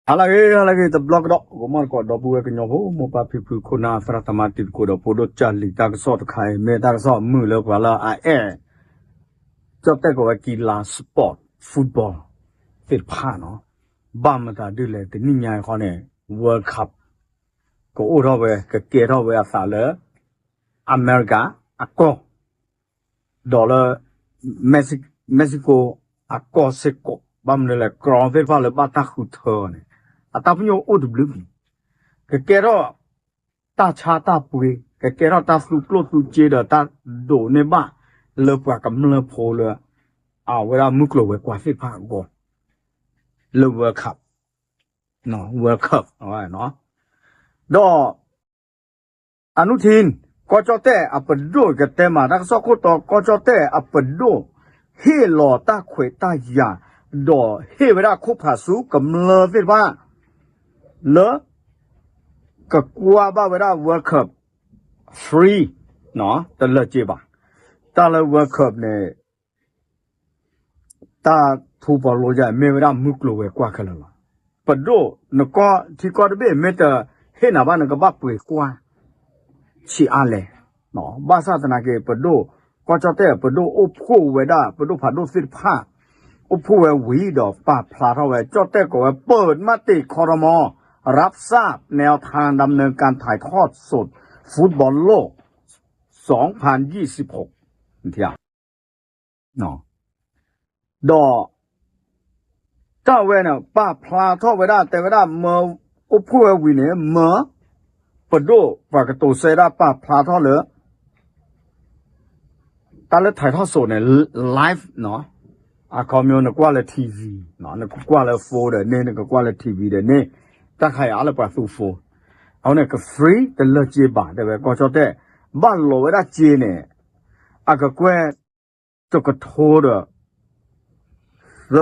ဟါလၢအဂ့ၤ ဟါလၢအဂ့ၤ တဘျီကဒီး ဂီၤမီၢ်တကိး ဒီပုၢ်ဝဲၢ်ကညီဖိ မိၢ်ပၢ်ဖံဖု ခိၣ်နၢ်သရၣ်သမါ တံၤသကိးဒီးဖိဒိၣ်ကၢ်လံၤ တၢ်ကစီၣ်တခါအံၤ မ့ၢ်တၢ်ကစီၣ်မုာ်လၢပှၤလၢအအဲၣ် ကၠီၣ်တဲၣ်ကိးဝဲ ကံလါ sport football သ့ၣ်တဖၣ်နီၤ, ဘၣ်မတၤဒ်လဲၣ် တနံၣ်ညါအံၤဃီန့ၣ် World Cup ကအိၣ်ထီၣ်ဝဲ ကကဲထီၣ်ဝဲအသးလၢ အမဲရကၤအကီၢ် ဒီးလၢ Mexico အကီၢ်စ့ၢ်ကီး ဘၣ်မနုၤလဲၣ် ကီၢ်သ့ၣ်တဖၣ်လၢဘၣ်တၢ်ဃုထၢအီၤန့ၣ် အတၢ်ပညိၣ်အိၣ်တဘျုးမံၤ, ကကဲထီၣ်တၢ်ဆါတၢ်ပှ့ၤ, ကကဲထီၣ်တၢ်သူကျိၣ်သူစ့ဒီးတၢ်ဒိးန့ၢ်ဘၣ် လၢပှၤကမျၢၢ်ဖိလၢ အဝဲဒၣ်မုၢ်ကျိၤဝဲၤကွာ်သ့ၣ်တဖၣ်အဂီၢ် လၢ World Cup, World Cup ဒီး အနုထံၣ် ကီၢ်ကၠီၣ်တဲၣ်အပဒိၣ် ကတဲမး တၢ်ကစီၣ်ခိၣ်တီ ကီၢ်ကၠီၣ်တဲၣ်အပဒိၣ် ဟ့ၣ်လီၤတၢ်ခွဲးတၢ်ယာ် ဒီးဟ့ၣ်ဝဲဒၣ်ခိၣ်ဖးဆူကမျၢၢ်သ့ၣ်တဖၣ် လၢ ကကွၢ်ဘၣ်ဝဲဒၣ် World Cup free တလၢာ်စ့ဘၣ်. တၢ်လၢ World Cup န့ၣ် တၢ်ထူပီၤလိယါ မ့ၢ်ဝဲဒၣ်မုၢ်ကျိၤဝဲၤကွာ်ခဲလၢာ်လီၤ. ပဒိၣ် နကီၢ်ထံကီၢ်တဘ့ၣ် မ့ၢ်တဟ့ၣ်နၤဘၣ် နကဘၣ်ပှ့ၤကွၢ် ဆံးအါလဲၣ်. ဘၣ်ဆၣ်သနာ်က့ ပဒိၣ် ကီၢ်ကၠီၣ်တဲၣ် ပဒိၣ်အိၣ်ဖှိၣ်ဝဲဒၣ် ပဒိၣ်ဖးဒိၣ်သ့ၣ်တဖၣ် အိၣ်ဖှိၣ်ဝဲဝံၤဒီးပာ်ဖျါထီၣ်ဝဲ ကၠီၣ်တဲၣ်ကိးဝဲ เปิดมติ ครม. รับทราบแนวทางดำเนินการถ่ายทอดสดฟุตบอลโลก สองพันยี่สิบหก ဒီး တၢ်ဝဲန့ၣ် ပာ်ဖျါထီၣ်ဝဲဒၣ် တဲဝဲဒၣ် မၢ အိၣ်ဖှိၣ်ဝဲဝံၤန့ၣ် မၢ ပဒိၣ်ပှၤကတိၤဆၢဒၣ် ပာ်ဖျါထီၣ်လၢ တၢ်လၢ ถ่ายทอดสด န့ၣ် live နီၤ, အခီပညီ နကွၢ်လၢ ထံၣ်ဝံၣ် နကကွၢ်လၢ phone ဒီးန့ၣ် နကကွၢ်လၢ ထံၣ်ဝံၣ် ဒီးန့ၣ် တၢ်ခါအံၤအါလၢပှၤသူ phone, အဃိန့ၣ် က free တလၢာ်စ့ဘၣ် တဲဝဲ ကီၢ်ကၠီၣ်တဲၣ် ဘၣ်လီၤဝဲဒၣ်စ့န့ၣ် အကကွဲၢ် တကထိဒီး သၢ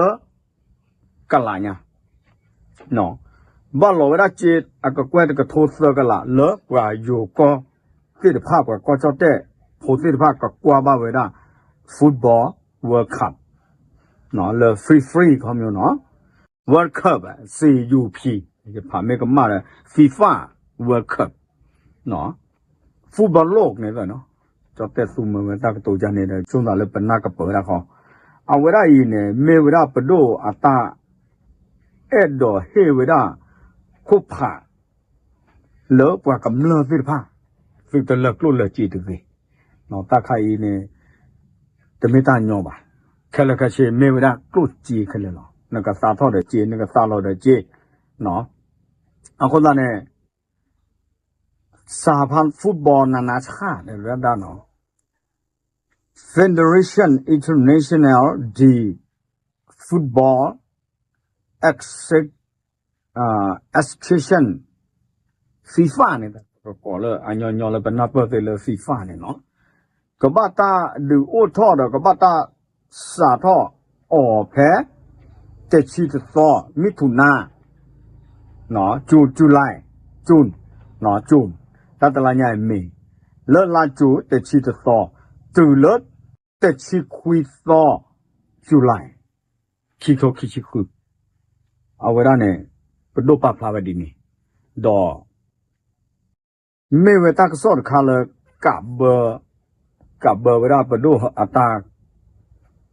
ကလးညါ ဘၣ်လီၤဝဲဒၣ်စ့ အကကွဲၢ်တကထိသၢကလး လၢပှၤယိၤကီၢ်သ့ၣ်တဖၣ် ပှၤကီၢ်ကၠီၣ်တဲၣ်ဖိသ့ၣ်တဖၣ် ကကွၢ်ဘၣ်ဝဲဒၣ် football World Cup လၢ free free ခီပညီနီၤ, World Cup စ့ ယူၤဖံး ယဖးမ့ၢ်ကမၣ်ဒီး FIFA World Cup football လိၣ်န့ၣ် ကၠီၣ်တဲၣ်သူမၢဝဲတၢ်ကတိၤယါန့ၣ်ဒီး ဆိသးလၢပနၢ်ကပၢၤဝဲဒၣ်ဃီ, အဝဲဒၣ်အံၤန့ၣ် မ့ၢ်ဝဲဒၣ်ပဒိၣ်အတၢ် အဲၣ်ဒိးဟ့ၣ်ဝဲဒၣ် ခိၣ်ဖး လၢပှၤကမျၢၢ်သ့ၣ်တဖၣ် သုတလၢကျိၣ်လၢစ့တဂ့ၤ, တၢ်ခါအံၤန့ၣ် တမ့ၢ်တၢ်ညီဘၣ်, ခဲလၢာ်ခဲဆ့ မ့ၢ်ဝဲဒၣ်ကျိၣ်စ့ခဲလၢာ်လီၤ, နကသါထီၣ်ဒီးစ့ နကသါလီၤဒီးစ့, အဃိသတးန့ၣ် สหพันธ์ฟุตบอลนานาชาติ ဝဲဒၣ်နီၤ, Federation International de Football Association, FIFA န့ၣ် ကကိးလၢ အညီညီလၢပနၢ်ပၢၢ်သ့လၢ FIFA န့ၣ်နီၤ, ကဘၣ်တၢ်ဒုးအိၣ်ထီၣ်ဒီး ကဘၣ်တၢ်စးထီၣ်အီၤဖဲ တဆံတသီ မံၣ်ထူၣ်နၢ် ကၠူၣ် ကၠူၣ်လါ ကၠူၣ် ကၠူၣ် တၢ်တလါညါအံၤမ့ၢ် လၢလါကၠူၣ် တဆံတသီ တုၤလၢ တဆံခွံသီ ကၠူၣ်လါ ခံထိခံဆံဃု, အဝဲဒၣ်န့ၣ် ပဒိၣ်ပာ်ဖျါဝဲဒ်န့ၣ်, ဒီး မ့ၢ်ဝဲတၢ်ကစီၣ်တခါလၢ ကးဘၢ ကးဘၢဝဲဒၣ်ပဒိၣ်အတၢ်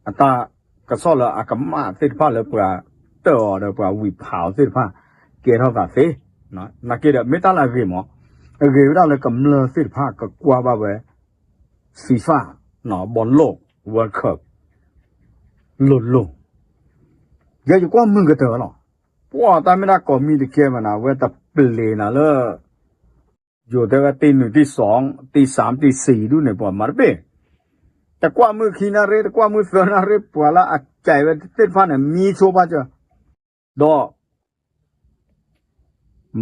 အတၢ်ကစီၣ်လၢအကမၣ်သ့ၣ်တဖၣ်လၢပှၤတၢၢ်အီၤဒီး ပှၤဝံၢ်ဖးအီၤသ့ၣ်တဖၣ် ကဲထီၣ်သးသ့, နာ်က့ဒီး မ့ၢ်တၢ်လၢအဂ့ၤမး, အဂ့ၤဝဲဒၣ်လၢကမျၢၢ်သ့ၣ်တဖၣ်ကကွၢ်ဘၣ်ဝဲ FIFA ဘီလိၣ် World Cup လိၤလိၤ, ယဲယကွၢ်မုာ်ကတၢၢ်လီၤ, ပှၤတၢ်မ့ၢ်တၢ်ကိးမံၤတကဲမနၤ အဝဲတပျ့ၤနၤလၢ ယိၤတဲဝဲတံၢ်နုာ်တံၢ်စီ တံၢ်စၢ်တံၢ်စံးဒူၣ်န့ၣ် ပှၤမၤတဘ့ၣ်, တကွၢ်မုာ်ခံနၣ်ရံၣ် တကွၢ်မုာ်သၢနၣ်ရံၣ် ပှၤလၢအကဲဝဲသ့ၣ်တဖၣ်န့ၣ် မံဆိဘၣ်စၢၤ, ဒီး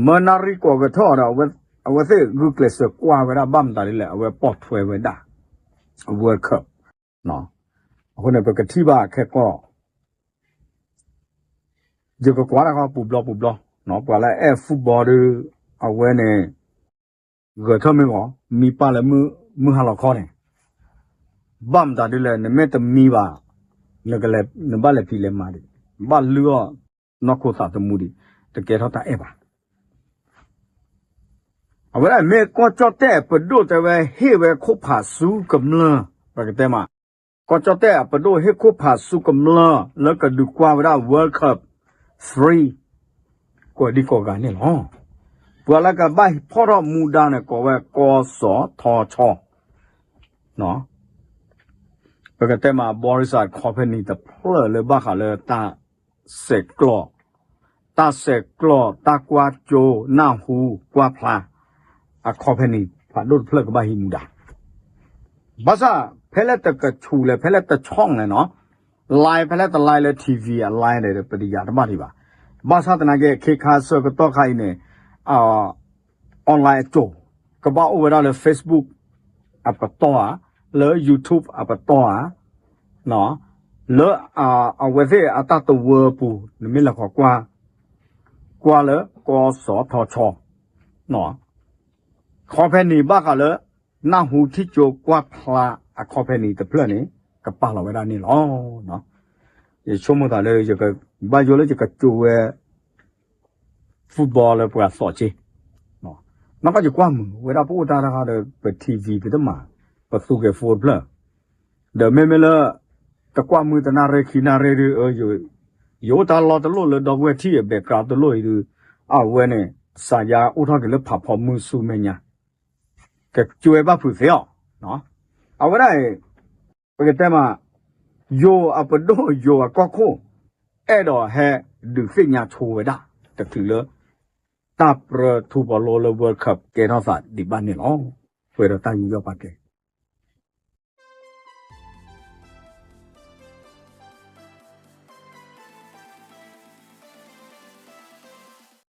မၢနၣ်ရံၣ်ကိးကထီၣ်ဒီး အဝဲသ့ၣ်ဂုာ်ကျဲးစၢးကွၢ်ဝဲဒၣ်ဘၣ်မတၤဒ်လဲၣ် အဝဲပိာ်ထွဲဝဲဒၣ် World Cup, အဃိန့ၣ် ပကထံၣ်ဘၣ်ခဲကီၢ် ယကကွၢ်တၢ်ဃီပူၤဘျီပူၤဘျီ, ပှၤလၢအဲၣ် football ဒီး အဝဲန့ၣ် ဂဲၤထၢၣ်မ့ၢ်ဂီၤ မံပၢ်လၢမုၢ်ဟါလီၤခီန့ၣ်, ဘၣ်မတၤဒ်လဲၣ် နမ့ၢ်တမံဘၣ် နကလဲၤ နဘၣ်လဲၤဖံးလဲၤမၤဒံး, ဘၣ်လုၢ်အီၣ်နီၢ်ခိသးသမူဒံး, တကဲထီၣ်တၢ်အဲၣ်ဘၣ်. အဝဲဒၣ်မ့ၢ်ကီၢ်ကၠီၣ်တဲၣ်အပဒိၣ်တဲဝဲဟ့ၣ်ဝဲခိၣ်ဖးဆူကမျၢၢ်, ပကတဲမး, ကီၢ်ကၠီၣ်တဲၣ်အပဒိၣ်ဟ့ၣ်ခိၣ်ဖးဆူကမျၢၢ်လၢကဒုးကွၢ်ဝဲဒၣ် World Cup three ကိးဒံကိးဂၤန့ၣ်လီၤ. ပှၤလၢကဘၣ်ဟံးဖီၣ်ထီၣ်မူဒါန့ၣ် ကိးဝဲ ကီၢ်စီၤထီၣ်ဆီ ပကတဲမး ဘီရံစး company တဖျၢၣ်လၢဘၣ်ဃးလၢတၢ်ဆဲးကျိး, တၢ်ဆဲးကျိး တၢ်ကွၢ်ကၠိ နၢ်ဟူ ကွၢ်ဖျါ အ company ဖးဒိၣ်တဖျၢၣ်ကဘၣ်ဟံးမူဒါ. ဘၣ်ဆၣ် ဖဲလဲၣ်တကဆူးလဲၣ် ဖဲလဲၣ်တဆီၣ်လဲၣ်နီၤ, live ဖဲလဲၣ်တ live လၢ ထံၣ်ဝံၤ အ live န့ၣ် ပတယၤတဘၣ်ဒံးဘၣ်. ဘၣ်ဆၣ်သနာ်က့ ခဲခါဆၢကတီၢ်ခါအံၤန့ၣ် online အစိၤ ကဘၣ်အိၣ်ဝဲဒၣ်လၢ Facebook အပတီၢ်ဧါ, လၢ YouTube အပတီၢ်ဧါ, လၢအဝဲသ့ၣ်အတၢ်တဝၢပူၤ နမ့ၢ်လဲၤခီကွၢ်, ကွၢ်လၢကီၢ်စီၤထီၣ်ဆီ company ဘၣ်ဃးလၢ နၢ်ဟူထံၣ်ကၠိကွၢ်ဖျါအ company တဖျၢၣ်န့ၣ် ကပာ်လီၤဝဲဒၣ်န့ၣ်လီၤ. ယဆိကမိၣ်သးလၢ ယကဘၣ်ယိၣ်လၢယကကၠိဝဲ football လၢပှၤသိးက့, နီၢ်ကီၢ်ယကွၢ်မုာ်ဝဲဒၣ်ပအိၣ်တၢ်တခါဒီး ပ ထံၣ်ဝံၤ ပတမၤ ပသူက့ၤ phone တဖျၢၣ်, ဒီးမ့မ့ၢ်လၢ တကွၢ်မုာ်တနၣ်ရံၣ်ခံနၣ်ရံၣ်ဒီး ယအိၣ်တၢ်လီၢ်တလိၣ်လၢဒီပုၢ်ဝဲၢ်ထံၣ် background တလိၣ်အံၤဒီး အဝဲန့ၣ် စးယါအိၣ်ထီၣ်က့ၤလၢဖးဖီမုၢ်ဆူမဲာ်ညါ ကကၠိဝဲဘၣ်ဖုးသ့အီၤ, အဝဲဒၣ်အံၤ ပကတဲမး ယိၤအပဒိၣ်ယိၤအကီၢ်ခိၣ် အဲၣ်ဒိးဟဲဒုးသ့ၣ်ညါဆိဝဲဒၣ် တချုးလၢ တၢ်ပြၢထူပီၤလိလၢ World Cup ကဲထီၣ်သးဒံးဘၣ်န့ၣ်လီၤ. ပှဲၤဒီးတၢ်ယူးယီၣ်ပာ်ကဲ